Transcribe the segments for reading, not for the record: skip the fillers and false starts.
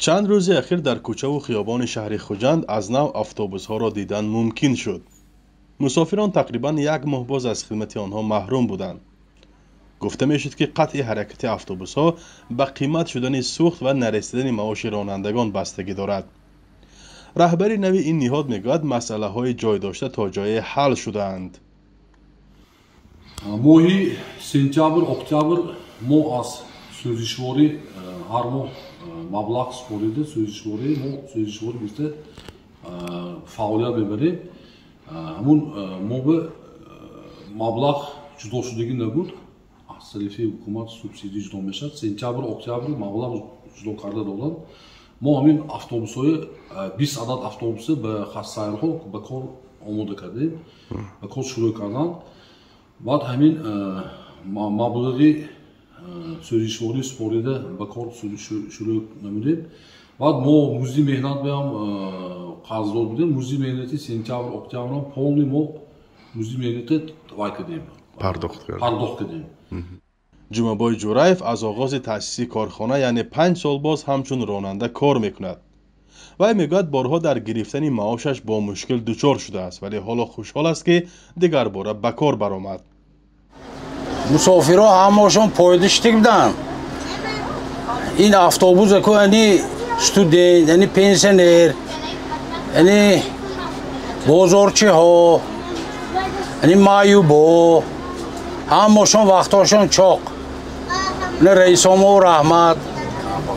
Чанд рӯзи ахир дар кӯчаву хиёбони шаҳри Хуҷанд аз нав автобусҳоро дидан мумкин шуд. Мусофирон тақрибан як моҳ боз аз хидмати онҳо маҳрум буданд. Гуфта мешуд, ки қатъи ҳаракати автобусҳо ба қимат шудани сӯхт ва нарасидани маоши ронандагон бастагӣ дорад. Раҳбари нави ин ниҳод мегӯяд, масъалаҳои ҷой дошта то ҷое ҳал шудаанд. Моҳи сентябр, октябр мо аз сӯзишворӣ ҳар моҳ маблағ супорида, сӯзишворӣ мо сӯзишворӣ гирифта фаъолият мебарем. Ҳамун мо ба маблағ ҷудо шудагӣ набуд. Аз тарафи ҳукумат субсидия ҷудо мешавад. Сентябр, октябр маблағ ҷудо карда доданд. Мо ҳамин автобусҳои 20 адад автобуси ба хатсайрҳо ба кор омода кардем, ба кор шурӯъ карданд. Баъд ҳамин маблағи сӯзишворӣ супорида ба кор шурӯъ намудем. Баъд мо музди меҳнат биам қарздор будем. Музди меҳнати сентябр, октябрам полный мо музди меҳнати вай кардем, пардохт кардем. Ҷумабой Ҷураев аз оғози таъсиси корхона, яъне 5 сол боз ҳамчун ронанда кор мекунад. Вай мегӯяд, борҳо дар гирифтани маошаш бо мушкил дучор шудааст, вале ҳоло хушҳол аст, ки дигарбора ба кор баромад. Мусофирҳо ҳамашон пойдиштик буданд. Ин автобус ку ани студент, ани пенсионер, ани бозорчиҳо, ани маъюбо, ҳамашон вақтҳошон чоқ. Раисомо раҳмат,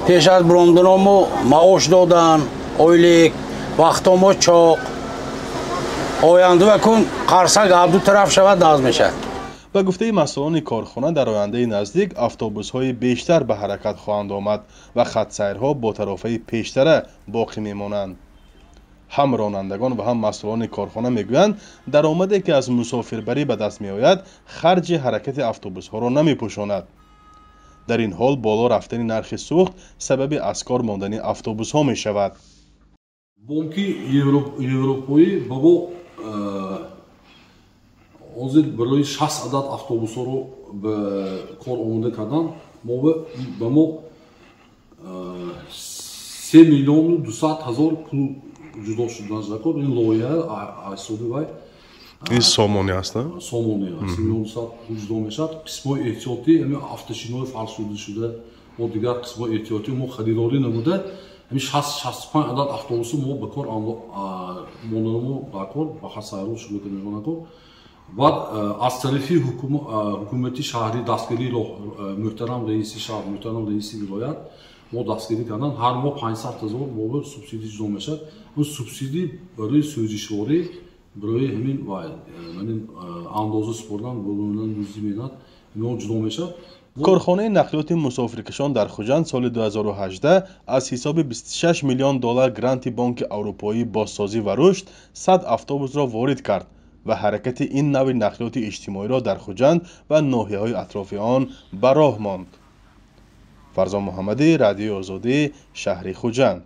пеш аз буромданомо маош додан, ойлик, вақтомо чоқ. Оянда вакун қарсак аз ду тараф шавад, наз мешавад. Ба гуфтаи масъулони корхона, дар ояндаи наздик автобусҳои бештар ба ҳаракат хоҳанд омад ва хатсайрҳо бо тарофаи пештара боқӣ мемонанд. Ҳам ронандагон ва ҳам масъулони корхона мегӯянд, даромаде ки аз мусофирбарӣ ба даст меояд, харҷи ҳаракати автобусҳоро намепӯшонад. Дар ин ҳол боло рафтани нархи сӯхт сабаби аз кор мондани автобусҳо мешавад. Бонки Европоӣ ба мо ҳозир барои 60 адад автобусҳоро ба кор омода кардан ба мо 3 миллиону 200 ҳазор пул ҷудо шудан закор. Ин лоиҳа ҳисоби вай ин сомонӣ аст, сомонӣ 3 миллион 200 пул ҷудо мешавад. Қисмҳои эҳтиётӣ, ҳамин автошинои фарсуда шуда бо дигар қисмҳои эҳтиётӣ мо харидорӣ намуда, ҳамин 65 адад автобуси мо ба кор монданамо дар кор ба хатсайрҳо шурӯъ кардан кор. Баъд аз тарафи ҳукумати шаҳрӣ дастгирии муҳтарам раиси шаҳр, муҳтарам раиси вилоят мо дастгирӣ кардан. Ҳар моҳ 500 ҳазор мо субсидия ҷудо мешавад. Он субсидия барои сӯзишворӣ, барои ҳамин андоза супордан, болодан музди меҳнат ино ҷудо мешавад. Корхонаи нақлиёти мусофиркашон дар Хуҷанд соли 2018 аз ҳисоби 26 миллион доллар гранти Бонки Аврупоии бозсозӣ ва рушд 100 автобусро ворид кард ва ҳаракати ин нави нақлиёти иҷтимоиро дар Хуҷанд ва ноҳияҳои атрофи он ба роҳ монд. Фарзон Муҳаммадӣ, Радиои Озодӣ, шаҳри Хуҷанд.